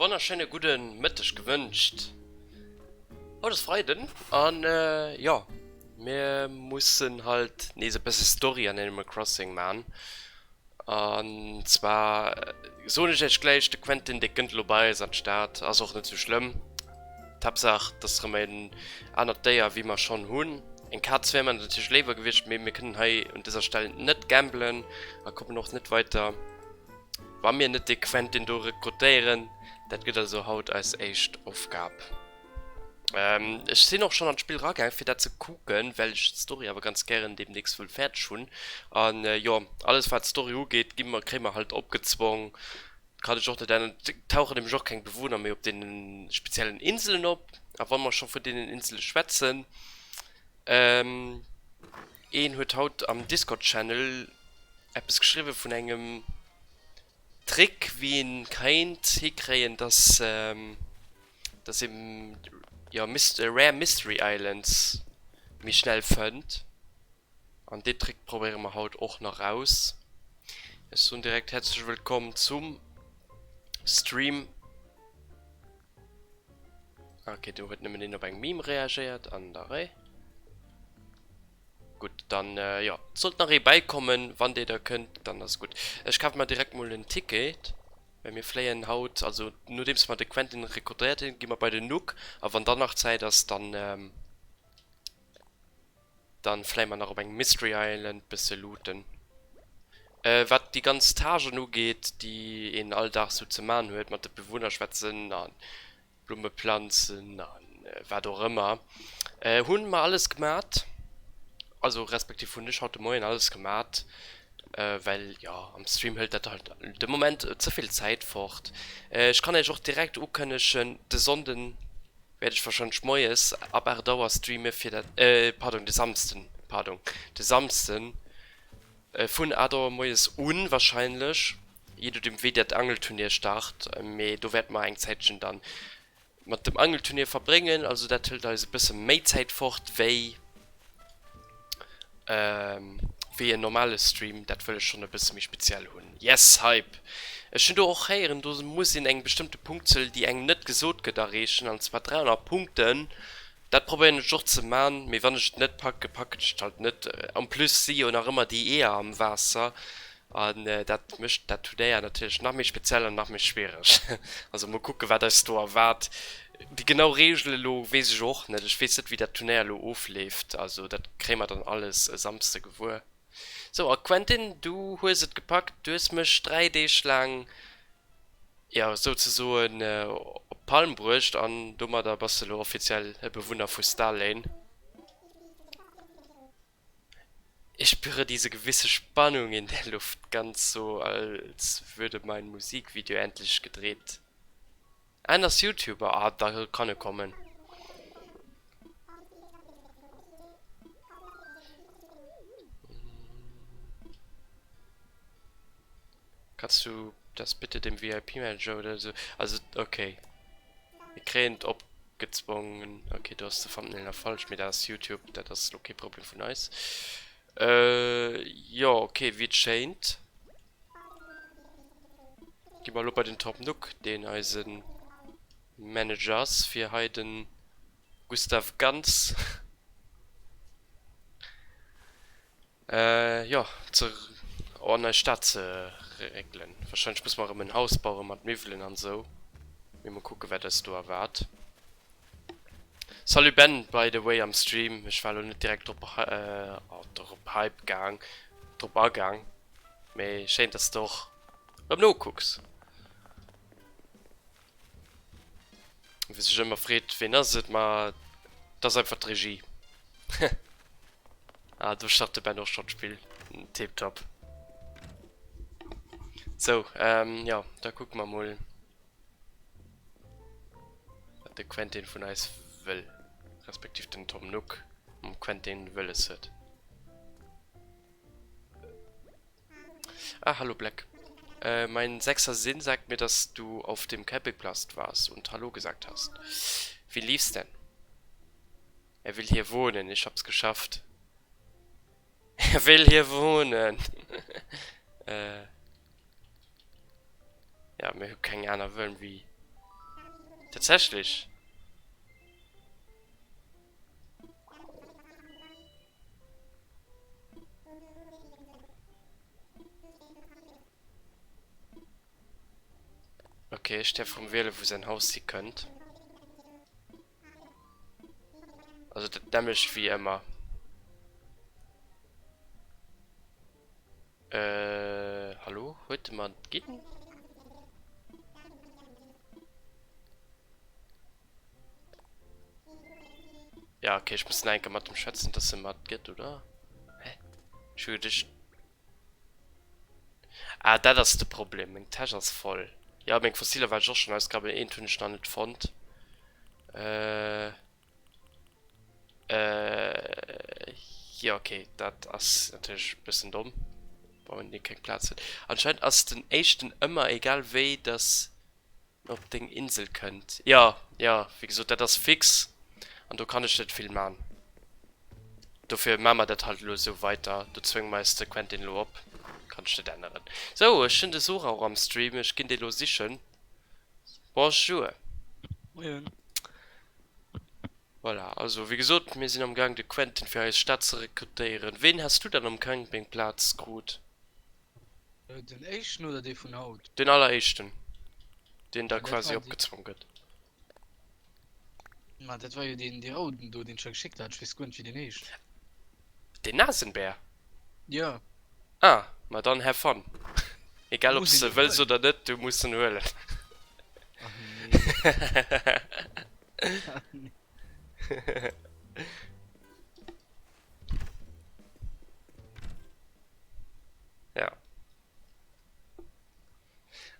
Wonnerschéine gudde Mëtteg gewënscht. Haut ass Freiden an jo mir mussen halt nees e bësse Story an Animal Crossing man. An zwar soen ech iech gläich, de Quentin dee kënnt elo bei eis an d'Stad, ass och net sou schlëmm. D'Haaptsaach et ass erëm en anert Déier wéi mer schonn hunn. Eng Kaz wär mer natierlech léiwer gewiescht, mee mir kënnen hei un dëser Stell net gambelen a kommen och net weiter. Wa mir net de Quentin do rekrutéieren, dat gëtt also haut eis éischt Aufgab. Ech sinn och schonn an d'Spill eragaang fir dat ze kucken, well ech d'Story awer ganz gären deemnächst wëll fäerdeg hunn. An jo, alles wat d'Story ugeet, gi mer, kréie mer halt opgezwong. Kann ech och net änneren. Et tauchen nämlech och keng Bewunner méi op deene speziellen Inselen op. A wa mer scho vun deenen Insele schwätzen, een huet haut am Discord-Channel eppes geschriwwe vun engem Trick wéi een keint hikréien dass dass een jo Rare Mystery Islands méi schnell fënnt an dee Trick probéiere mer haut och nach aus. Ech soen direkt häerzlech wëllkomm zum Stream. Ok do huet nëmmen een op eng Meme reagéiert an der Réi. Gutt, dann jo, sollt nach ee bäikommen. Wann dir da kënnt, dann ass gutt. Ech kafe mer direkt mol en Ticket, well mir fléien haut, also nodeems mer de Quentin rekrutéiert hunn, gi mer bei den Nook a wann dann nach Zäit ass, dann dann fléie mer nach op eng Mystery Island bësse looten. Wat déi ganz Tâchen ugeet, déi een all Dag sou ze man huet, mat de Bewunner schwätzen a Blumme planzen a wat och ëmmer, hunn mer alles gemat, also respektiv hunn ech haut de Moien alles gemat, well jo am Stream hëlt dat halt de Moment ze vill Zäit fort. Ech kann iech och direkt ukënnegen, de Sonnden wäert ech warscheinlech moies ab 8 Auer streame fir dat, pardon de Samsden, pardon de Samsden Vun 8 Auer moies un wahrscheinlech, jee nodeem wéi dat Angelturnier start, mee do wäerte mer eng Zäitchen dann mat dem Angelturnier verbréngen, also dat hëlt eis e bësse méi Zäit fort wéi wéi en normale Stream, dat wëll ech schonn e bësse méi speziell hunn. Yes Hype! Ech hunn do och héieren, do muss een eng bestëmmte Punktzuel déi engem net gesot gëtt erreechen, an zwar 300 Punkten. Dat probéieren ech och ze man, mee wann ech et net packen, packen ech et halt net. En plus si jo nach ëmmer déi Eeër am Waasser an dat mécht dat Turnéier natierlech nach méi speziell an nach méi schwiereg. Also mol kucken wat eis do erwaart. Déi genau Reegele lo weess ech och net, ech weess net wéi dat Turnéier lo ofleeft, also dat kréie mer dann alles e Samsde gewuer. Sou a Quentin, du hues et gepackt, du hues mech 3 Deeg laang jo souzesoen op d'Palm bruecht an domadder bass de elo offiziell e Bewunner vu Starlane. Ich spüre diese gewisse Spannung in der Luft, ganz so als würde mein Musikvideo endlich gedreht. En ass Youtuber, ah da kann e kommen. Kannst du das bitte dem VIP-Manager oder so? Also, okay. Mir kréien et opgezwongen. Okay, do ass de Thumbnail nach falsch, mee dat ass YouTube, dat ass elo kee Problem vun eis. Äh, jo, okay, wéi et schéint gi mer elo bei den Tom Nook, deen eise Manager ass, fir hei de Gustav Ganz. Jo, ze an eis Stad ze réckelen. Wahrscheinlech musse mer erëm en Haus bauen mat Miwwelen an esou. Mee mol kucken, wat eis do erwaart. Salut Ben, by the way am Stream. Ech war elo net direkt drop drop hype gaang, drop agaang. Mee schéin, dass de och erëm nokucks. Wie sech ëmmer freet, ween ass et, ma et ass einfach d'Regie. Ah, do start de Ben och schon d'Spill. Tiptop. Sou, ähm, jo, da kucke mer mol, wat de Quentin vun eis wëll. Respektiv den Tom Nook mam Quentin wëlles huet. Ah, hallo Black. Äh, mein sechster Sinn sagt mir, dass du auf dem Campingplatz warst und Hallo gesagt hast. Wie lief's denn? Er will hier wohnen, ich hab's geschafft. Er will hier wohnen. Äh, ja, mir hu keng aner Wëll wéi. Tatsächlech? Ok, ech däerf rëm wielen, wou säin Haus hi kënnt. Also dat nämmlecht wéi ëmmer. Äh, hallo? Huet e mer et ginn? Ja, okay, ech muss nach eng Kéier mat em schwätzen, dass e mer et gëtt, oder? Hä? Ech hu geduecht. Ah, dat ass de Problem. Meng Täsch ass voll. Ja, meng Fossiler war ech och schonn ausgraben. Eent hunn ech nach net fonnt. Äh. Äh. Jo, okay, dat ass natierlech e bëssen domm, wann een keng Plaz huet. Anscheinend ass den éischten ëmmer, egal wéi, dass op deng Insel kënnt. Jo, jo, wéi gesot, dat ass fix an do kann ech net vill man. Dofir maa mer dat halt elo esou weiter. Do zwénge mer eis de Quentin elo op. Kann ech net änneren. Sou, ech hunn de Sora och am Stream. Ech ginn dee lo sichen. Bonjour. Moien. Voilà, also wéi gesot, mir sinn am Gaang de Quentin fir eis Stad ze rekrutéieren. Ween has du dann am Campingplaz krut? Den éischten oder dee vun haut? Deen alleréischten, deen da quasi opgezwong gëtt. Ma dat war jo deen dee rouden do, deen ech der geschéckt hat. Ech weess guer net wéi deen heescht. Den Nasenbär? Jo. Ah, ma dann have fun. Egal ob s de wëlls oder net, du muss en huelen. Ach nee. Ach nee. Ja.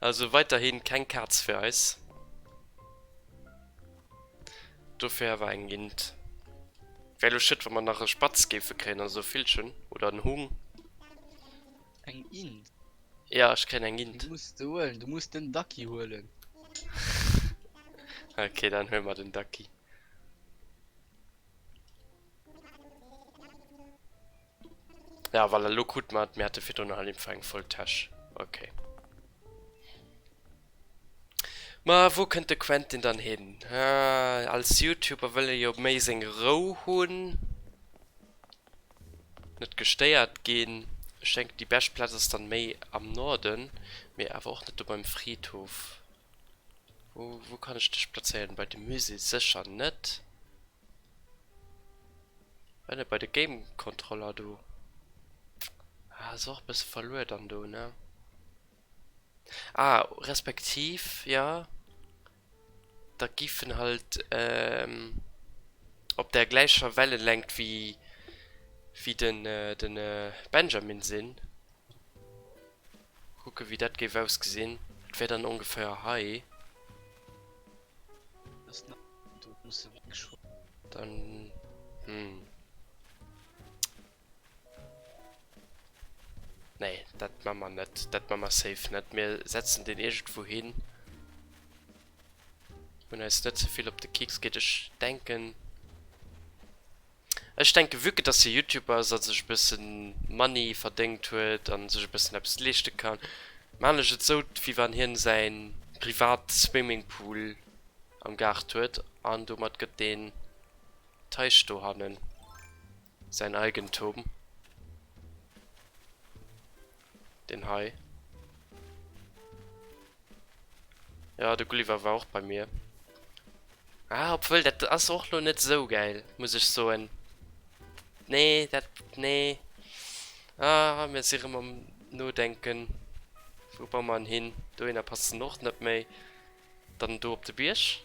Also weiterhin keng Kaz fir eis. Dofir awer eng Int. Wär lo schued wa mer nach e Spatz géife kréien, also e Villchen oder en Hung. Eng Int? Ja, ech kréien eng Int. Déi muss de huelen, du muss den Ducky huelen. Ok, dann huele mer den Ducky. Ja, voilà, elo krute mer et. Mir hate virdrun halt einfach eng voll Täsch. Okay. Ma wou kënnt de Quentin dann hin? Als YouTuber wëll e jo méi seng Rou hunn, net gestéiert ginn. Ech denken déi bescht Plaz ass dann méi am Norden, mee awer och net do beim Friedhof. Wou, wou kann ech dech plazéieren? Bei de Musée sécher net. War net bei de Game Controller do. Ah, ass och e bësse verluer dann do, ne? Ah, respektiv, ja, da giff en halt op der gläicher Wellenlängt wéi, wéi den, den Benjamin sinn. Kucke wéi dat géif ausgesinn. Dat wär dann ongeféier hei. Dann, hm. Nee, dat man mer net. Dat man mer safe net. Mir setzen deen iergendwou hin. Wou eis net ze vill op de Keks geet. Ech denken. Ech denken, vue que dass hie Youtuber ass a sech e bëssen Money verdéngt huet a sech e bëssen eppes leeschte kann, maan ech et sou, wéi wann hien säin privat Swimmingpool am Gaart huet an domat gëtt deen Teich dohannen säin Eigentum, deen hei. Jo, de Gulliver war och bei mir. Ah, obwuel, dat ass och lo net sou gäil, muss ech soen. Nee, dat, nee. Ah, mir si rëm am Nodenken. Wou baue mer en hin? Dohinner passt en och net méi. Dann do op de Bierg?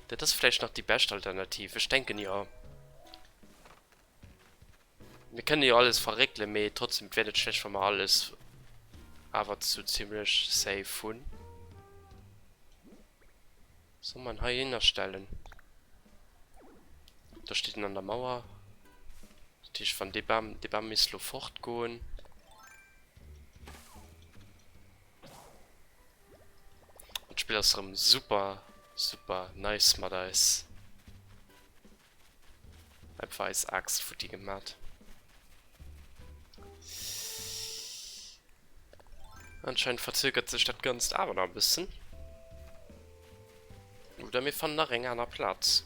Dat ass vläicht nach déi bescht Alternativ. Ech denken, jo. Mir kënne jo alles verréckelen, mee trotzdem, et wär net schlecht, wa mer alles awer zu zimlech safe hunn. Soll mer en heihinner stellen? Do steet en an der Mauer. Dat heescht, wann dee Bam, dee Bam misst elo fortgoen. An d'Spill ass erëm super, super nice mat eis. Einfach eis Axt futti gemat. Anscheinend verzögert sech dat Ganzt awer nach e bëssen. Oder mir fannen nach eng aner Plaz.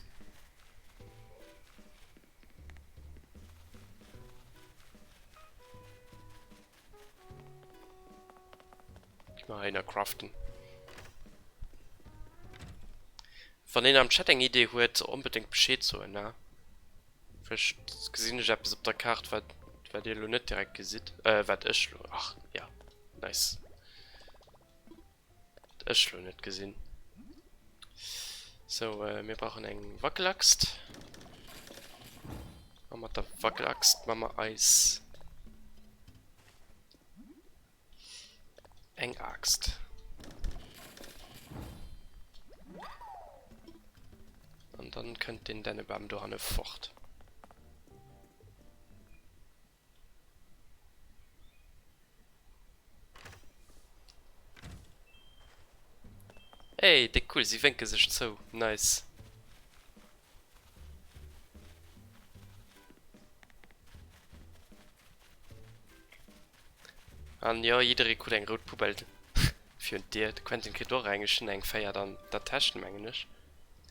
Gi mer heihinner craften. Wann een am Chat eng Idee huet, onbedéngt Bescheed soen, ne? Vläicht gesinn ech eppes op der Kaart, wat, wat dir elo net direkt gesitt. Äh, wat ech elo, ach, ja, nice. Wat ech elo net gesinn. Sou, mir brauchen eng Wackelaxt. A mat der Wackelaxt ma mer eis eng Axt. An dann kënnt den Dännebam dohanne fort. Hey, déck cool, si wénke sech zou, nice. An jo, jidderee krut eng rout Poubelle virun d'Dier. De Quentin kritt och eng, ech hunn eng féiert an der Täsch, mengen ech.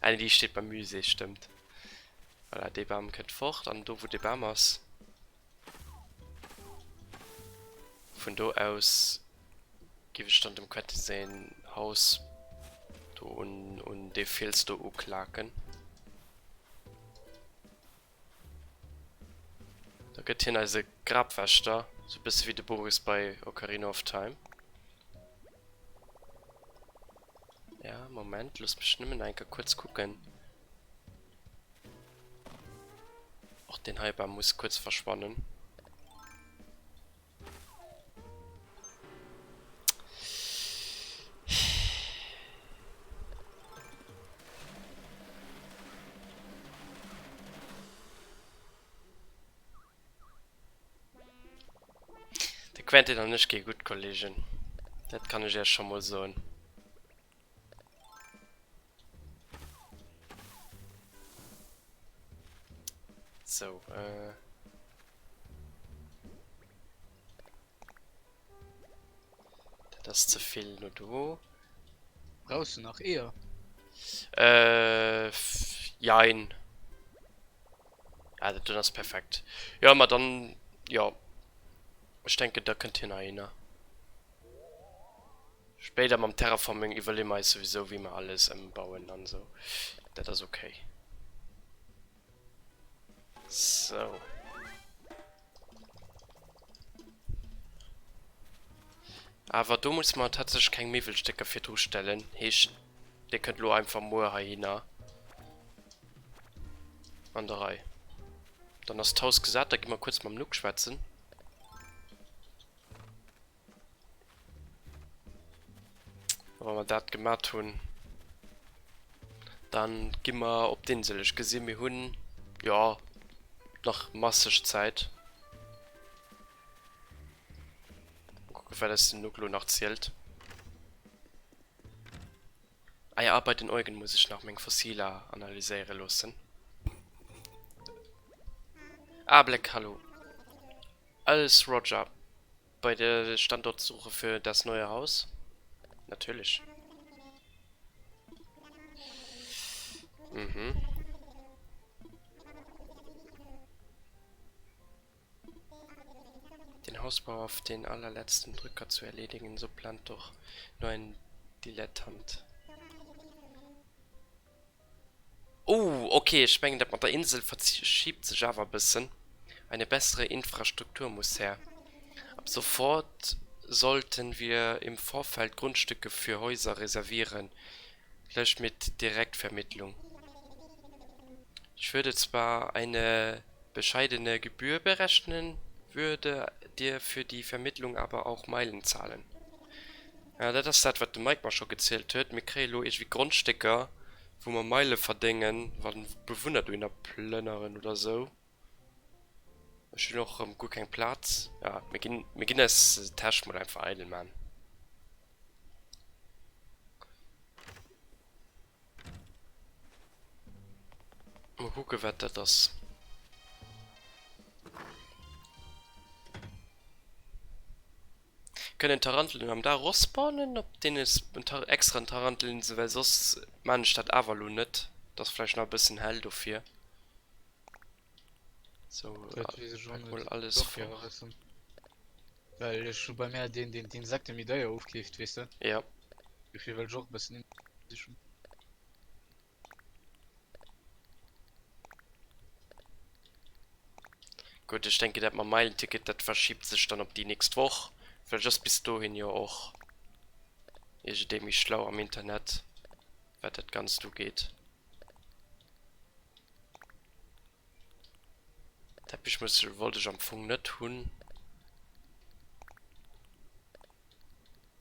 Ah nee, déi steet beim Musée, stëmmt. Voilà, dee Bam kënnt fort an do wou dee Bam ass, vun do aus giff ech dann dem Quentin säin Haus do un un dee Fiels do uklaken. Da gëtt hien eise Grabwächter, sou bësse wéi de Boris bei Ocarina of Time. Ja, Moment, looss mech nëmmen eng Kéier kuerz kucken. Och deen hei Bam muss kuerz verschwannen. De Quentin an ech gi gutt Kollegen, dat kann ech iech scho mol soen. Sou, äh. Dat ass ze vill no do. Brauchs du nach Eeër? Äh, jein. Ah, dat doen ass perfekt. Jo, ma dann, jo. Ech denken, da kënnt hien heihinner. Spéider mam Terraforming iwwerleeë mer eis souwisou, wéi mer alles ëmbauen an esou. Dat ass ok. Sou. Awer do musse mer tatsächlech keng Miwwelstécker virdru stellen. Heescht, dir kënnt elo einfach muer heihinner an der Rei. Dann ass d'Haus gesat. Da gi mer kuerz mam Nook schwätzen. A wa mer dat gemat hunn, dann gi mer op d'Insel. Ech gesi mir hunn, jo, nach masseg Zäit. Mol kucken, wat eis den Nook elo nach zielt. Ah ja, bei den Eugen muss ech nach meng Fossiler analyséiere loossen. Ah, Black, hallo. Alles Roger. Bei der Standortsuche für das neue Haus? Natürlich. Mhm. Den Hausbau auf den allerletzten Drücker zu erledigen, so plant doch nur ein Dilettant. Oh, ok, ech mengen dat mat der Insel verschiebt sech awer e bëssen. Eine bessere Infrastruktur muss her. Ab sofort sollten wir im Vorfeld Grundstücke für Häuser reservieren, gleich mit Direktvermittlung. Ich würde zwar eine bescheidene Gebühr berechnen, würde dir für die Vermittlung aber auch Meilen zahlen. Ja, dat ass dat, wat de Mike mer scho gezielt huet. Mir kréie lo iergendwéi Grondstécker, wou mer Meile verdéngen, wa Bewunner dohinner plënneren oder sou. Ech hunn och erëm guer keng Plaz. Ja, mir ginn, mir ginn eis Täsch mol einfach eidel man. Mol kucken, wat dat ass. Kënnen Tarantelen am Dag och spawnen op deene extraen Tarantelinselen? Well soss maan ech dat awer elo net. Et ass vläicht nach e bëssen hell dofir. Sou, Dat weess ech och pak net. mol alles Doch, jo, fort. wëssen. Well ech hu bei mär deen, deen d'Insekte méi deier ofkeeft, weess de. Ja. Dofir wëll ech och e bëssen Insicht hunn. Gutt, ech denke dat mam Meilenticket, dat verschiebt sech dann op déi nächst Woch. Vläicht ass bis dohin jo och iergendee méi schlau am Internet, wat dat Ganzt ugeet. Teppichmuschel wollt ech am Fong net hunn.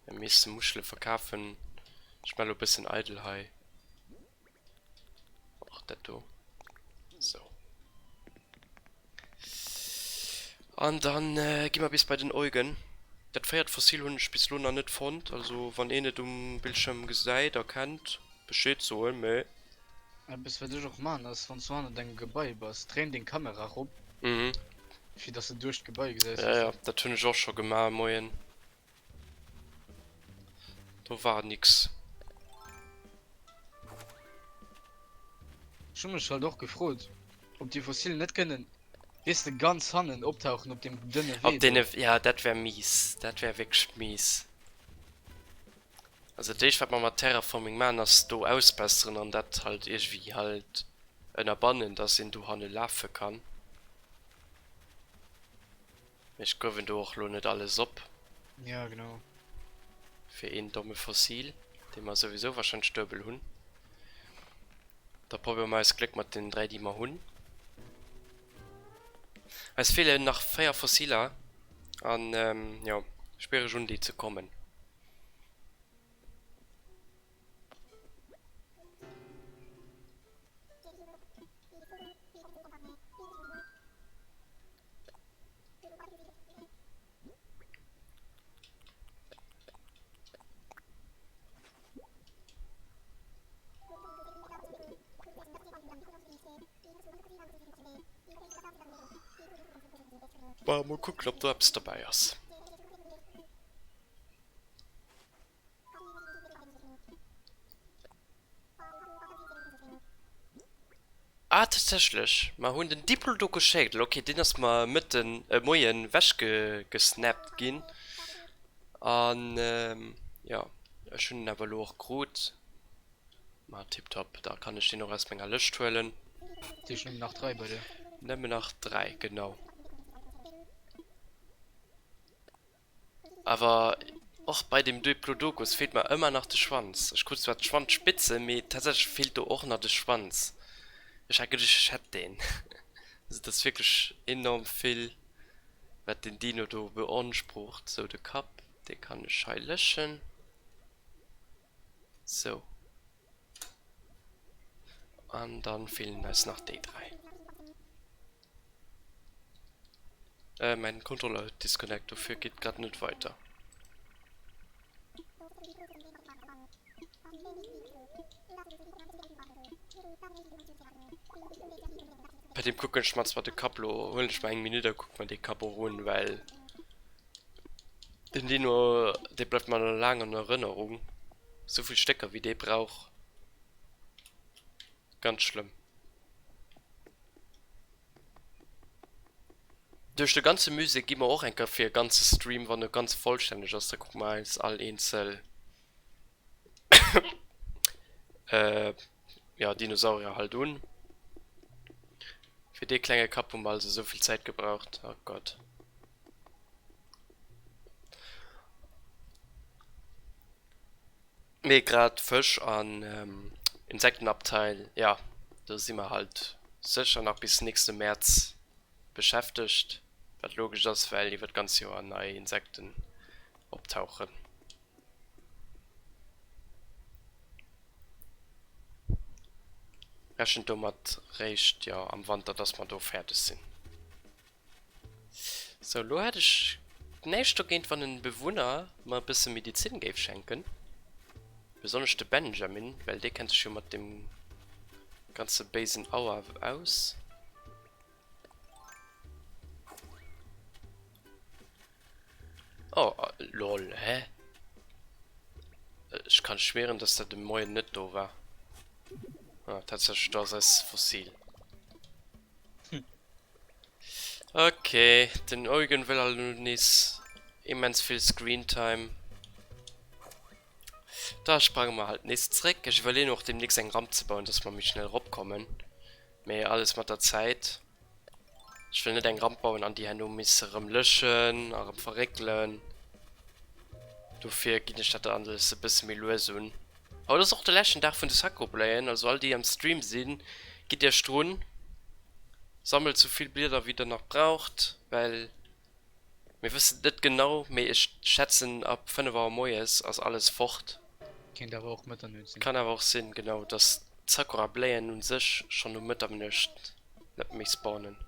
Mir misste Muschele verkafen. Ech man lo bëssen eidel hei. Och dat do. So. An dann äh, gi mer bis bei den Eugen. Dat véiert Fossil hunn ech bis lo nach net fonnt. Also wann een et um Bildschirm gesäit a kennt, Bescheed soen, mee. Eppes wat ech och maan ass, wanns du hannert engem Gebai bass, dréin deng Kamera rop Mhm. fir dass de duerch d'Gebai gesäis, Ja, weess ja, de. dat hunn ech och scho gemaach, moien. Do war nix. Ech hu mech halt och gefrot, ob déi Fossilen net kënnen, weess de, ganz hannen optauchen op deem dënne Op Wee do. deene, ja, dat wär mies. Dat wär wierklech mies. Also dat éischt wat mer mat Terraforming maachen ass do ausbesseren an dat halt iergwéi halt ënnerbannen, dass een dohanne lafe kann. Mee ech gruewen do och lo net alles op. Ja genau. Fir een domme Fossil, dee mer souwisou wahrscheinlech duebel hunn. Da probéiere mer eist Gléck mat den 3 déi mer hunn. Eis feelen nach 4 Fossiler an jo, schwiereg un déi ze kommen. Bon, mol kucken ob do eppes derbäi ass. Ah, tatsächlech, mer hunn den Diplodocus-Schädel. Ok, deen ass mer Mëtten, äh, Moien wechge-gesnappt ginn. An, jo, ech hunn en awer elo och krut. Ma tiptop, da kann ech deen och aus menger Lëscht huelen. Dat heescht nëmmen nach 3 bei dir? Nëmmen nach 3, genau. Awer och bei dem Diplodocus feelt mer ëmmer nach de Schwanz. Ech krut zwar d'Schwanzspitze, mee tatsächlech feelt do och nach de Schwanz. Ech hat geduecht ech hätt deen. Also dat ass wierklech enorm vill wat den Dino do beansprucht. Sou de Kapp, dee kann ech hei löschen. Sou. An dann feelen eis nach déi 3. Äh, mein Controller huet Disconnect, dofir geet grad net weiter. Bei dem kucken ech mer zwar de Kapp lo, huelen ech mer eng Minutt a kuck mer dee Kapp och un, well den Dino, dee bleift mer nach laang an Erënnerung. Souvill Stécker wéi dee brauch, ganz schlëmm. Duerch de ganze Musée gi mer och eng Kéier fir e ganze Stream, wann e ganz vollstänneg ass, da kucke mer eis all eenzel jo, Dinosaurier halt un. Fir dee klenge Kapp hu mer also esou vill Zäit gebraucht, oh Gott. Mee grad Fësch an Insektenabteil, jo, do si mer halt sécher nach bis nächste Mäerz beschäftegt, wat logesch ass, well iwwer d'ganz Joer nei Insekten optauchen. Rechent domat réischt, jo, am Wanter, dass mer do fäerdeg sinn. Sou, lo hätt ech näischt dogéint, wann en Bewunner mer e bësse Medizin géif schenken. Besonnesch de Benjamin, well dee kennt sech jo mat dem ganze béisen Auer aus. Oh, lol, hä? Ech kann schwieren, dass dat de Moien net do war. Ah, tatsächlech, do ass eis Fossil. Ok, den Eugen wëll alt elo nees immens vill Screentime. Da sprange mer halt nees zréck. Ech iwwerleeën och demnächst eng Ramp ze bauen, dass mer méi schnell eropkommen. Mee alles mat der Zäit. Ech wëll net eng Ramp bauen an déi herno misse rëm löschen a rëm verréckelen. Dofir ginn ech dat alles e bësse méi lues un. Haut ass och de leschten Dag vun de Sakobléien, also all déi am Stream sinn, gitt iech drun, sammelt sou vill Blieder wéi der nach braucht, well mir wëssen et net genau, mee ech schätzen ab 5 Auer moies ass alles fort. Kéint awer och Mëtternuecht sinn. Kann awer och sinn, genau, dass d'Sakurabléien un sech schonn um Mëtternuecht net méi spawnen.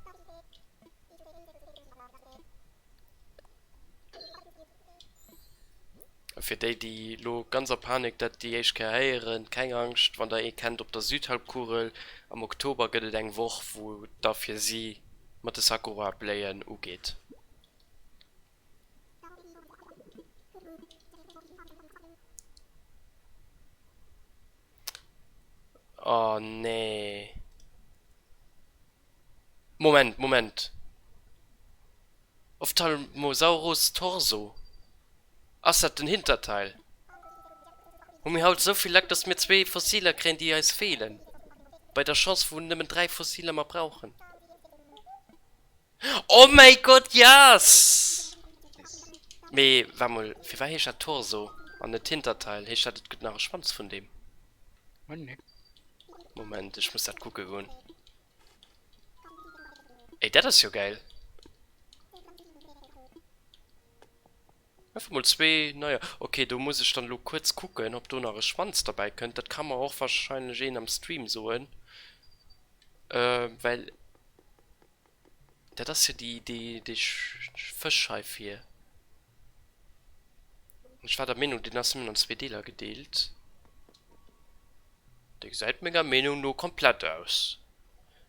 A fir déi, déi lo ganz a Panik dat déi éischt Kéier héieren, keng Angscht, wann der ee kennt op der Südhalbkugel, am Oktober gëtt et eng Woch, wou et da fir si mat de Sakura-Bléien ugeet. Oh nee. Moment, Moment. Ophthalmosaurus Torso. Ass dat den Hinterteil? Hu mir haut souvill Leck, dass mir zwee Fossiler kréien, déi eis feelen? Bei der Chance wou nëmmen 3 Fossiler mer brauchen. Oh mäi Gott, yes! Mee war mol, firwat heescht dat Torso an net Hinterteil? Heescht dat et gëtt nach e Schwanz vun deem? Moment, ech muss dat kucke goen. Ey, dat ass jo geil. Einfach mol zwee neier. Okay, do muss ech dann elo kuerz kucken, ob do nach e Schwanz derbäi kënnt. Dat ka mer och wahrscheinlech een am Stream soen. Äh, well dat ass jo déi, déi, déi Fësch hei vir. Ech war der Meenung, deen ass nëmmen an zwee Deeler gedeelt. Dee gesäit menger Meenung no komplett aus.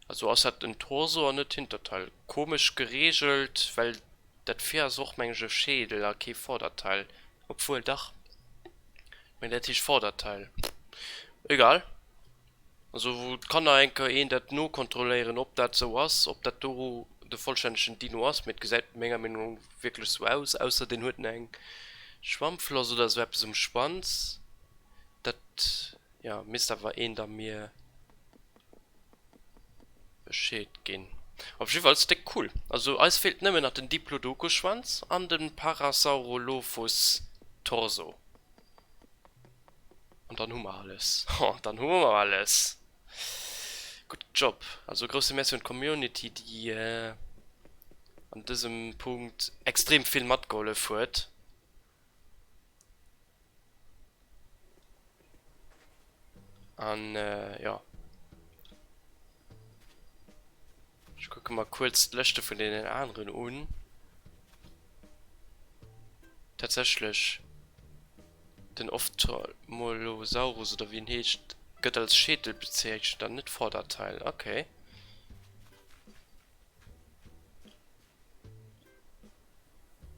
Also ass dat en Torso an net d'Hinterteil. Komesch gereegelt, well dat vir ass och meng ech e Schädel a kee Vorderteil. Obwuel dach, meng dat heescht Vorderteil. Egal. Also et kann nach eng Kéier een dat nokontrolléieren ob dat sou ass, ob dat do de vollstännegen Dino ass, mee et gesäit menger Meenung no wierklech sou aus, ausser deen huet eng Schwammfloss oder sou eppes um Schwanz. Dat jo misst awer een da mir Bescheed ginn. Op jiddefalls déck cool. Also eis feelt nëmmen nach den Diplodocus-Schwanz an de Parasaurolophus Torso. An dann hu mer alles. Ho, dann hu mer alles! Gutt Job. Also grousse Merci un d'Community, déi an dësem Punkt extrem vill matgehollef huet. An jo. Ech kucke mer kuerz d'Lëschte vun deenen aneren un. Tatsächlech, den Ophthalmolosaurus oder wéi en heescht, gëtt als Schädel bezeechent an net Vorderteil. Okay.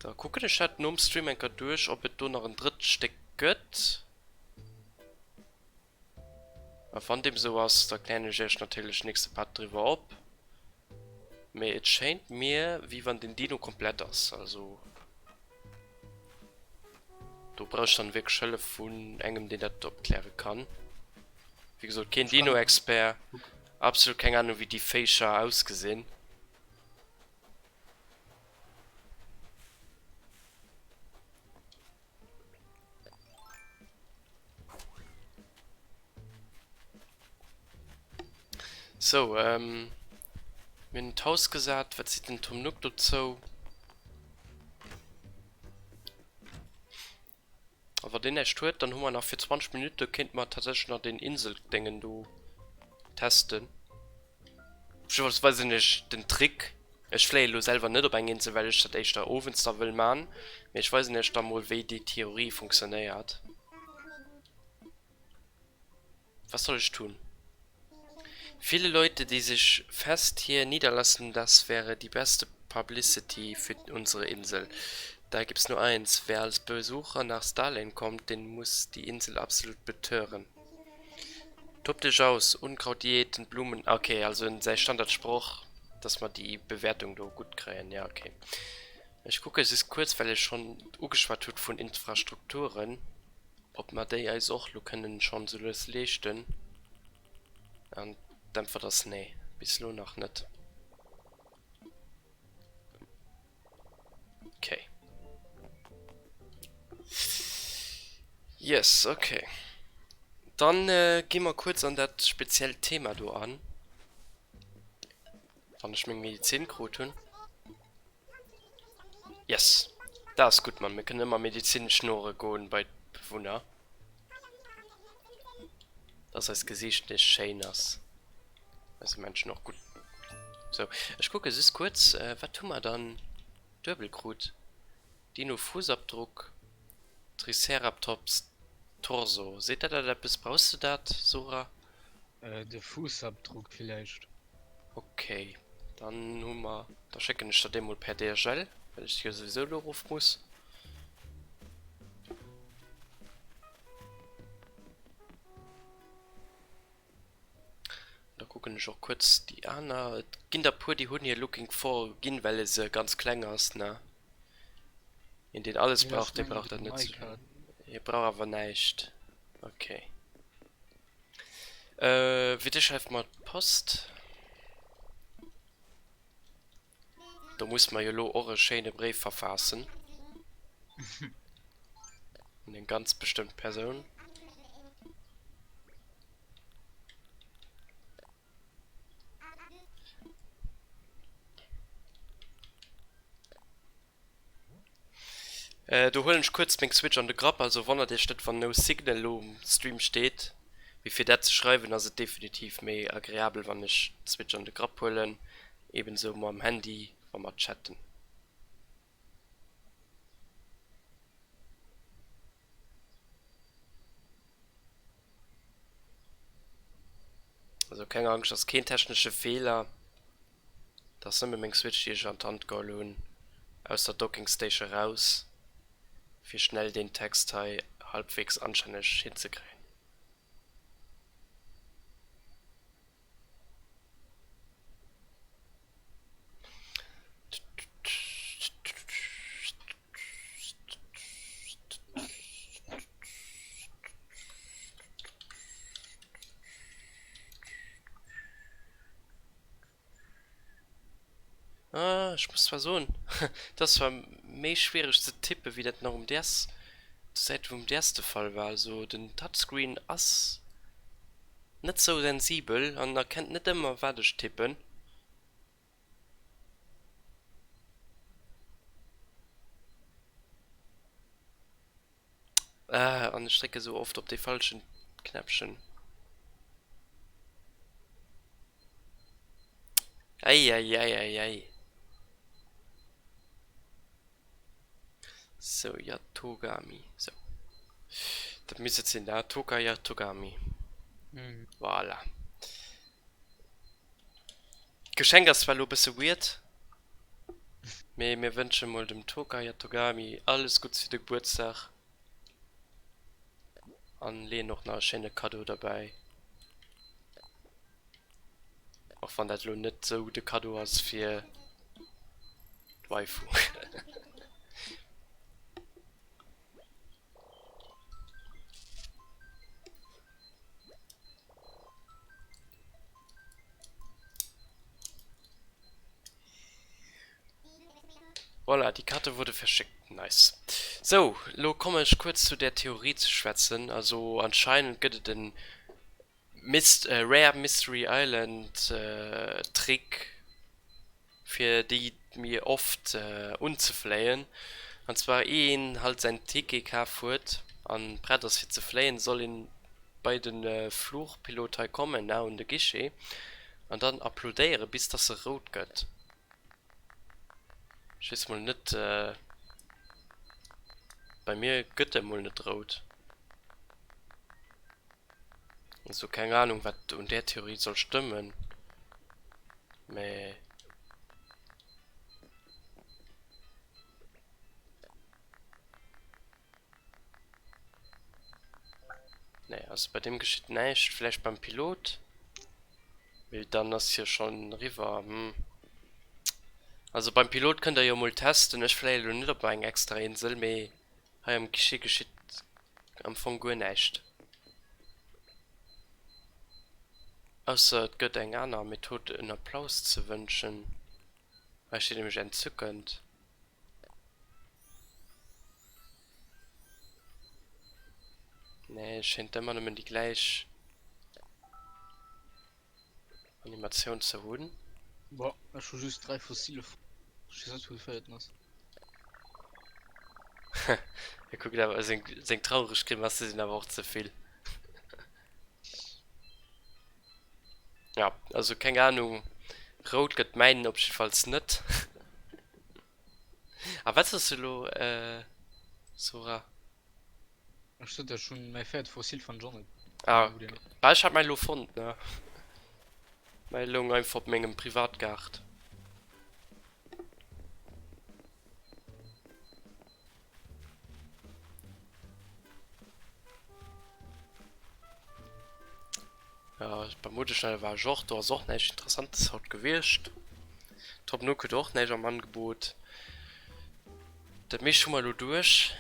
Da kucken ech dat nom Stream eng Kéier duerch, ob et do nach en drëtt Stéck gëtt. A wann deem esou ass, da klären ech iech natierlech nächste Part driwwer op. Mee et schéint mir, wéi wann den Dino komplett ass. Also do brauch ech dann wierklech Hëllef vun engem, deen dat opkläre kann. Wéi gesot, keen Dino-Expert, absolut keng Ahnung, wéi déi Véicher ausgesinn. Sou, ähm, mir hunn d'Haus gesat. Wat seet den Tom Nook dozou? A wa deen näischt huet, dann hu mer nach fir 20 Minutte kéinte mer tatsächlech nach deen Inseldéngen do testen. Jeweils weisen ech den Trick. Ech fléie lo selwer net op eng Insel, well ech dat éischter owends da wëll man, mee ech weisen iech da mol wéi déi Theorie funktionéiert. Was soll ich tun? Viele Leute, die sich fest hier niederlassen, das wäre die beste Publicity für unsere Insel. Da gibt's nur eins, wer als Besucher nach Starlane kommt, den muss die Insel absolut betören. Tob dech aus, Unkraut jäten, Blumen, okay, also säi Standardsproch, dass mer déi Bewäertung do gutt kréien, ja okay. Ech kucke just kuerz, well ech schonn ugeschwat hutt vun Infrastrukturen, ob mer déi eis och elo kënnen schonn esou lues leeschten. An d'Äntwert ass nee, bis elo nach net. Okay. Yes, okay. Dann äh, gi mer kuerz an dat speziellt Thema do an. Wann ech meng Medizin krut hunn. Yes, dat ass gutt, Mann. Mir kënnen ëmmer Medizin schnore goen bei d'Bewunner. Dass eist Gesiicht nees schéin ass. Eise Menschen och gutt. Sou, ech kucke just kuerz, wat hu mer dann duebel krut? Dino-Fußabdruck, Triceratops Torso. Seet der dat eppes? Brauchs du dat, Sora? De Fußabdruck villäicht. Ok, dann hu mer, da schécken ech der dee mol per DHL, well ech jo souwisou elo erof muss. Da kucken ech och kuerz déi aner. Et ginn der puer, déi hunn hir Looking for ginn, well se ganz kleng ass, ne? Een, deen alles brauch, dee brauch dat net. Hie brauch awer näischt. Okay. Fir dech schreift mer d'Post. Do muss mer jo lo och e schéine Bréif verfaassen. Un eng ganz bestëmmt Persoun. Do huelen ech kuerz meng Switch an de Grapp, also wonnert iech net wann no signal elo um Stream steet, mee fir dat ze schreiwen ass et definitiv méi agreabel wann ech d'Switch an de Grapp huelen, ebensou mam Handy wa mer chatten. Also keng Angscht, ass keen technesche Feeler. Dat ass nëmme meng Switch déi ech an d'Hand geholl hunn, aus der Docking Station raus, fir schnell deen Text hei halbwegs anstänneg hinzekréien. Ah, ech muss zwar soen, et ass zwar méi schwiereg ze tippen, wéi dat nach um DS, zur Zäit vum DS de Fall war. Also den Touchscreen ass net sou sensibel an erkennt net ëmmer wat ech tippen. Ah, an ech drécke sou oft op dee falschen Knäppchen. Eieieiei. Sou, Yatogami. Sou. Dat misst et sinn, da. Toka Yatogami. Voilà. D'Geschenk ass zwar elo e bësse weird, mee mir wënsche mol dem Toka Yatogami alles Gutts fir de Gebuertsdag an leeën och nach e schéine Kaddo derbäi. Och wann dat elo net sou de Kaddo ass fir d'Waifu. Voilà, die Karte wurde verschickt. Nice. Sou, lo kommen ech kuerz zu där Theorie ze schwätzen. Also anscheinend gëtt et en Myst Rare Mystery Island Trick fir déi méi oft unzefléien. An zwar ier een halt säin Ticket kaf huet an prett ass fir ze fléien, soll een bei de Fluchpilot hei kommen, ne, un de Guichet an dann applaudéieren bis dass e rout gëtt. Ech weess mol net, bei mir gëtt e mol net rout. Also keng Ahnung wat un där Theorie soll stëmmen, mä. Nee, also bei deem geschitt näischt. Vläicht beim Pilot? Mee dann ass hie schonn eriwwer. Hm. Also beim Pilot kënnt der jo mol testen. Ech fléie lo net op eng extra Insel, mee hei am Guichet geschitt am Fong guer näischt. Ausser et gëtt eng aner Method en Applaus ze wënschen. Hei steet nämlech entzückend. Nee, schéint ëmmer nëmmen déi gläich Animatioun ze hunn. Boah, ech hu just 3 Fossile fonnt. Ech weess net wou de véierten ass. Hie kuckt awer, seng, seng traureg Grimasse sinn awer och ze vill. Ja, also keng Ahnung. Rout gëtt mäin op jiddefalls net. A wat soss du elo, Sora? Ech sot der, ech hunn mäi véiert Fossil fonnt, ech och net. Ah, bah ech hat mäin elo fonnt, ne? Mäi loung einfach op mengem Privatgaart. Ja, beim Modeschneider war ech och, do ass och näischt Interessantes haut gewiescht. Top Nook huet och näischt am Angebot. Dat meescht hu mer elo duerch.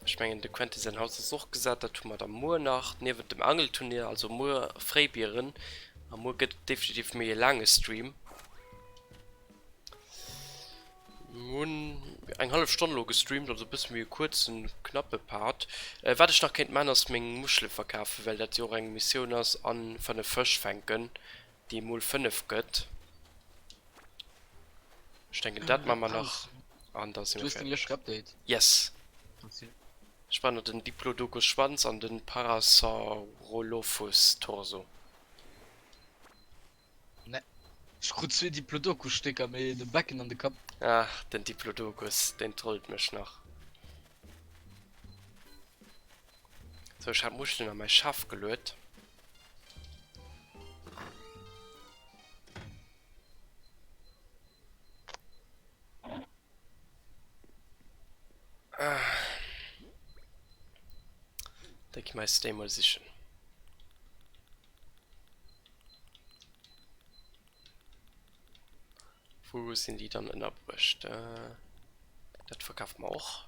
Ech mengen de Quentin säin Haus ass och gesat, dat hu mer da muer nach niewent dem Angelturnier, also muer Fréibieren. A muer gëtt et definitiv méi e laange Stream. Mir hunn eng hallef Stonn elo gestreamt, also e bësse méi e kuerzen, knappe Part. Wat ech nach kéint maachen ass meng Muschele verkafen, well dat jo och eng Missioun ass, an 5 Fësch fänken, déi mol 5 gëtt. Ech denken dat maache mer nach an da si mer fäerdeg. Yes! Ech brauch nach den Diplodocus Schwanz an den Parasaurolophus Torso. Ne. Ech krut zwee Diplodocus Stécker, mee de Becken an de Kapp. Ach den Diplodocus, deen trollt mech nach. Sou, ech hat d'Muschelen a mäi Schaf geluet. Da gi mer eis déi mol sichen. Wou sinn déi dann ënnerbruecht? Dat verkafe mer och.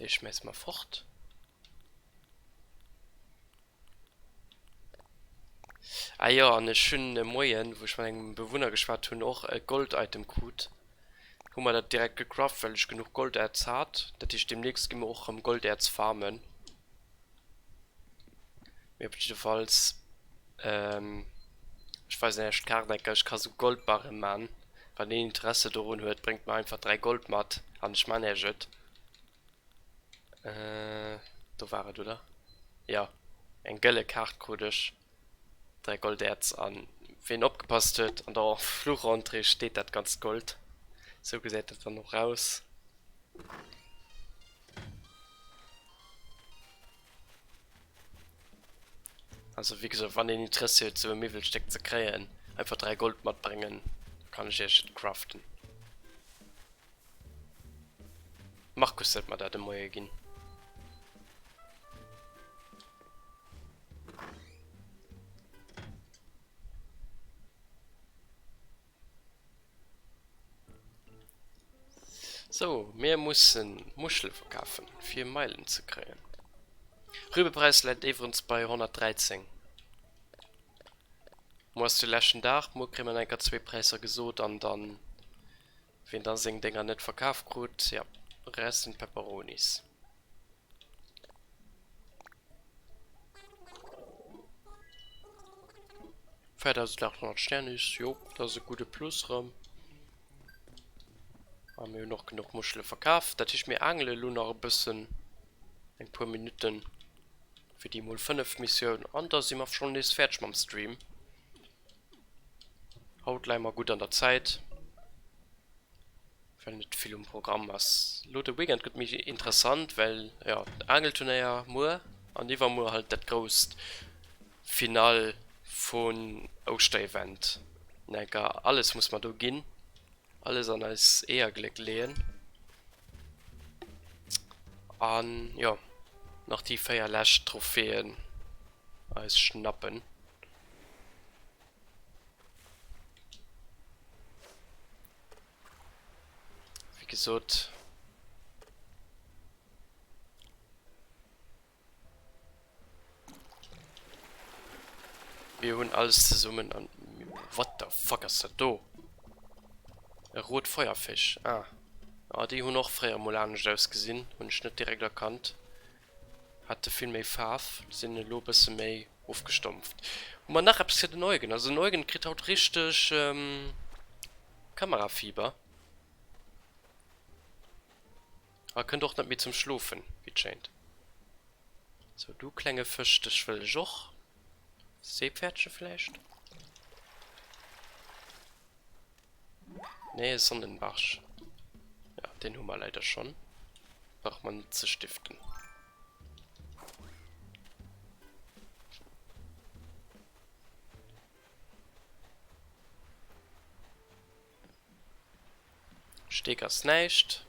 Déi schmäisse mer fort. Ah jo, an ech hunn de Moien, wou ech mat engem Bewunner geschwat hunn, och e Gold-Item krut. Hu mer dat direkt gecraft, well ech genuch Golderz hat. Dat heescht, deemnächst gi mer och erëm Golderz farmen. Mee op jiddefalls, ech weisen iech d'Kaart eng Kéier. Ech ka sou Goldbarre man. Wann een Interesse dorun huet, bréngt mer einfach 3 Gold mat an ech man iech et. Äh, do war et, oder? Jo, eng gëlle Kaart krut ech, 3 Goldäerz an ween opgepasst huet, an der Fluchentrée steet dat ganzt Gold. Sou gesäit dat dann och aus. Also wéi gesot, wann een Interessi huet sou e Miwwelstéck ze kréien, einfach 3 Gold matbréngen, da kann ech iech et craften. Markus huet mer dat de Moie ginn. Sou, mir mussen Muschele verkafen, fir Meilen ze kréien. Rübepräis läit iwwerens bei 113. Muer ass de leschten Dag, muer kréie mer enker zwee Präisser gesot an dann Ween da seng Dénger net verkaf krut, ja, rest in pepperonis. Véiertausendaachthonnert Sternis, jo, dat ass e gudde Plus rëm. A mir hunn och genuch Muschele verkaf. Dat heescht, mir aangele elo nach e bëssen, eng puer Minutten, fir déi mol 5 Missioun an da si mer schonn nees fäerdeg mam Stream. Haut leie mer gutt an der Zäit, well net vill um Programm ass. Lo de Weekend gëtt méi interessant, well jo Aangelturnéier muer an iwwermuer halt dat grousst Finale vun Ouschterevent. Enker alles muss mer do ginn, alles an eis Eeërgléck leeën. An jo, nach déi 4 lescht Trophäen eis schnappen. Wéi gesot. Mir hunn alles zesummen an... What the fuck ass dat do? E rot Feuerfisch. Ah. Ah, déi hunn och fréier mol anescht ausgesinn. Hunn ech net direkt erkannt. Hate vill méi Faarf. Sinn elo e bësse méi ofgestompft. Hu mer nach eppes fir den Eugen? Also den Eugen kritt haut richteg Kamerafieber. A kënnt och net méi zum Schlofen, wéi et schéint. Sou, du klenge Fësch, dech wëll ech och. Seepfäerdche vläicht? Nee, e Sonnenbarsch. Ja, deen hu mer leider schonn. Brauche mer net ze stiften. Steek ass näischt.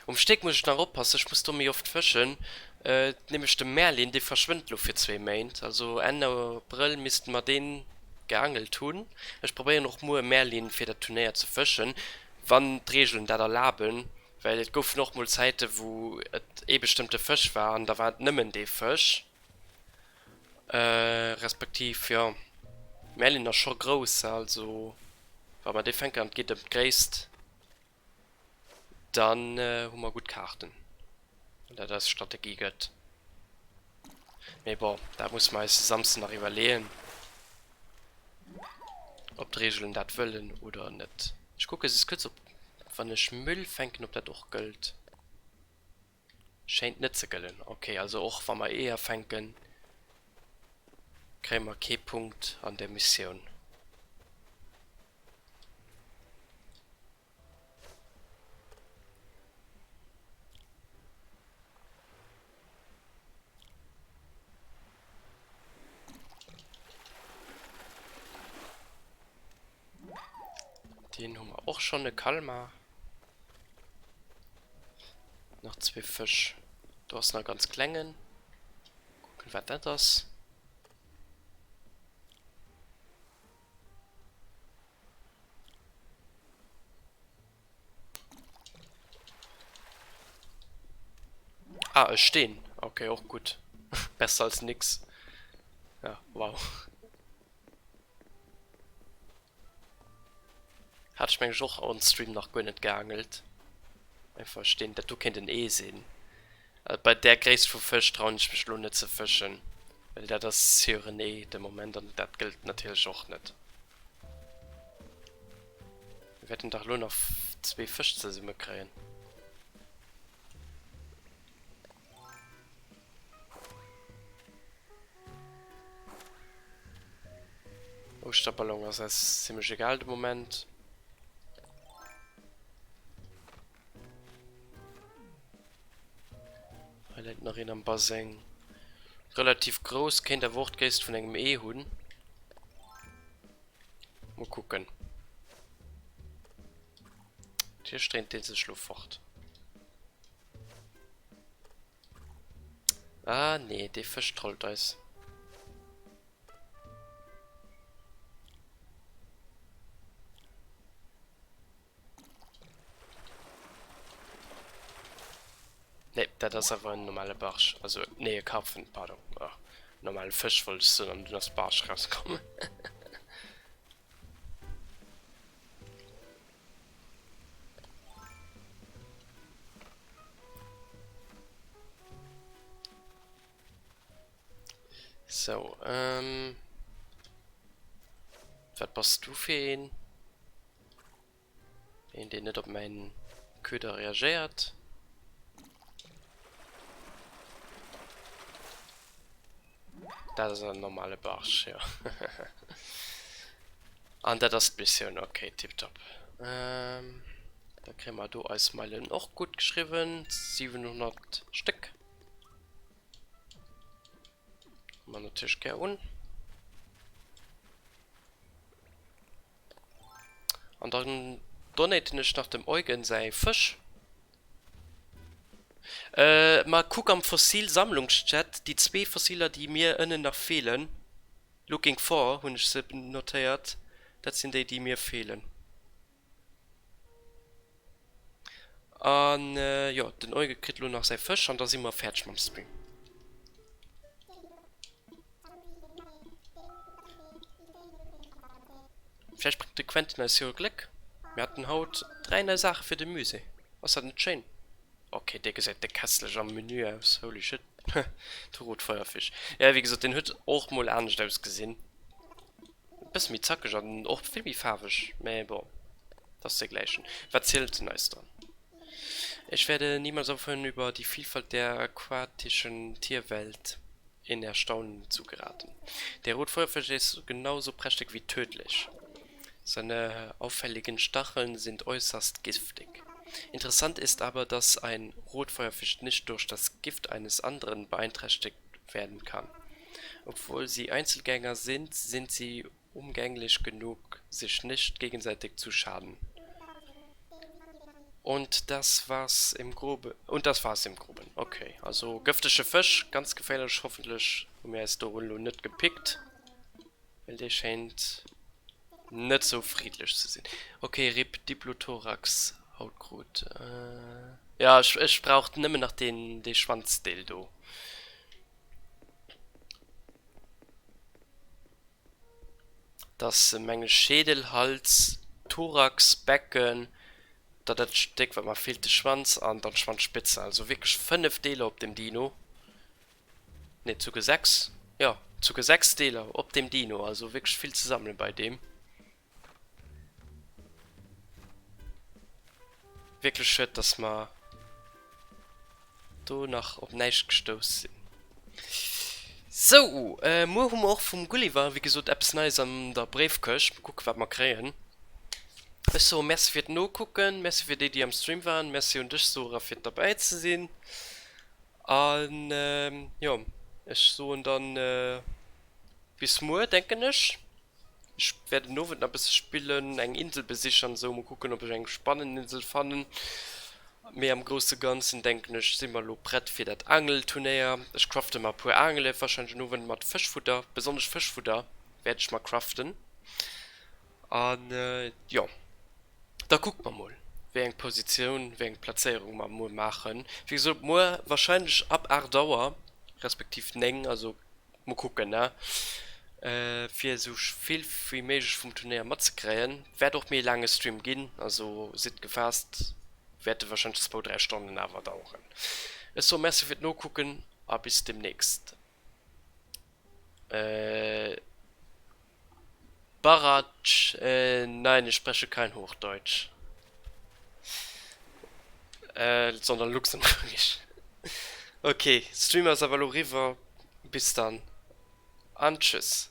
Um Steek muss ech nach oppassen, ech muss do méi oft fëschen. Nämlech de Merlin, dee verschwënnt lo fir zwee Méint. Also Enn Abrëll misste mer dee geangelt hunn. Ech probéieren och muer Merlin fir dat Turnéier ze fëschen, wann d'Reegelen dat erlaben, well et goufen och mol Zäite wou et ee bestëmmte Fësch war an da war et nëmmen dee Fësch. Respektiv jo, Merlin ass scho grouss, also wa mer dee fänken an et geet ëm d'Gréisst, dann hu mer gutt Kaarten, wann dat eis Strategie gëtt. Mee bon, dat musse mer eis de Samsden nach iwwerleeën, ob d'Reegelen dat wëllen oder net. Ech kucke just kuerz, ob wann ech Müll fänken, ob dat och gëllt. Schéint net ze gëllen. Ok, also och wa mer Eeër fänken, kréie mer kee Punkt an der Missioun. Deen hu mer och schonn, e Kalmar. Nach zwee Fësch. Do ass nach e ganz klengen. Kucken wat dat ass. Ah, e Steen. Okay, och gutt. Besser als nix. Ja, wow. Hat ech mengen ech och on Stream nach guer net geangelt. Einfach Steen, dat do kéint en Ee sinn. Also bei där Gréisst vu Fësch trauen ech mech lo net ze fëschen, well dat ass sur en Ee de Moment an dat gëllt natierlech och net. Mir wäerten dach lo nach zwee Fësch zesumme kréien. Ouschterballon ass eis zimmlech egal de Moment. Hei läit nach een am Baseng. Relativ grouss, kéint awer och d'Gréisst vun engem Ee hunn. Mol kucken. Hier stréint dee sech lo fort. Ah nee, dee Fësch trollt eis. Nee, dat ass awer en normale Barsch. Also, nee, e Karpfen, pardon. Oh, normale Fësch wollt ech soen, an dunn ass Barsch rauskomm. So, ähm. Wat bass du fir een? Een, deen net op mäin Köder reagéiert. Dat ass en normale Barsch, jo. An dat ass d'Missioun, ok, tiptop. Da kréie mer do eis Meilen och gutt geschriwwen, 700 Stéck. Huele mer natierlech gär un. An dann donaten ech nach dem Eugen säi Fësch. Ma kuck am Fossilsammlungschat, déi zwee Fossiler déi mir ënnen nach feelen, looking for hunn ech se notéiert, dat sinn déi déi mir feelen. An jo, den Euge kritt elo nach säi Fësch an da si mer fäerdeg mam Stream. Vläicht bréngt de Quentin eis jo e Gléck. Mir haten haut 3 nei Saache fir de Musée. Ass dat net schéin? Ok, dee gesäit déck hässlech am Menü aus, holy shit. De Rotfeuerfisch. Jo, wéi gesot, deen huet och mol anescht ausgesinn. E bësse méi zackeg an och vill méi faarweg, mä bon, dat ass dee gläichen. Wat zielt en eis dann? Ich werde niemals aufhören, über die Vielfalt der aquatischen Tierwelt in Erstaunen zu geraten. Der Rotfeuerfisch ist genauso prächtig wie tödlich. Seine auffälligen Stacheln sind äußerst giftig. Interessant ist aber, dass ein Rotfeuerfisch nicht durch das Gift eines anderen beeinträchtigt werden kann. Obwohl sie Einzelgänger sind, sind sie umgänglich genug, sich nicht gegenseitig zu schaden. Und das war's im Grobe und das war's im Groben. Okay, also gëftege Fësch, ganz geféierlech. Hoffentlech hu mir eis do elo net gepickt, well dee schéint net sou friddlech ze sinn. Okay, rip Diplothorax haut krut. Ja, ech, ech brauch nëmmen nach deen, dee Schwanzdeel do. Dass meng ech Schädel, Hals, Thorax, Becken, da dat Stéck wat mer feelt, de Schwanz an dann d'Schwanzspitze. Also wierklech 5 Deeler op dem Dino. Nee, souguer 6. Jo, souguer 6 Deeler op dem Dino. Also wierklech vill ze sammelen bei deem. Wierklech schued, dass mer do nach op näischt gestouss sinn. Sou, muer hu mer och vum Gulliver, wéi gesot, eppes Neies an der Bréifkëscht. Mol kucken, wat mer kréien. Ech soe Merci fir d'Nokucken, Merci fir déi, déi am Stream waren, Merci un dech, Sora, fir derbäi ze sinn. An jo, ech soen dann bis muer, denken ech. Ech wäert den Owend nach e bësse spillen, eng Insel besichen an esou. Mol kucken, ob ech eng spannend Insel fannen. Mee am grousse Ganzen denken ech, si mer elo prett fir dat Aangelturnéier. Ech crafte mer e puer Aangele warscheinlech den Owend mat Fëschfudder, besonnesch Fëschfudder wäert ech mer craften. An jo, da kucke mer mol, wéi eng Positioun, wéi eng Plazéierung mer muer maachen. Wéi gesot, muer warscheinlech ab 8 Auer, respektiv 9, also Mol kucken ne, fir esou vill wéi méiglech vum Turnéier matzekréien. Wäert och méi e laange Stream ginn, also sidd gefaasst, wäerte wahrscheinlech zwou, 3 Stonnen awer daueren. Ech soe Merci fir d'Nokucken a bis demnächst. Baratsch, Nein, ich spreche kein Hochdeutsch, sondern Luxemburgisch. Ok, Stream ass awer elo riwwer. Bis dann an tschüss.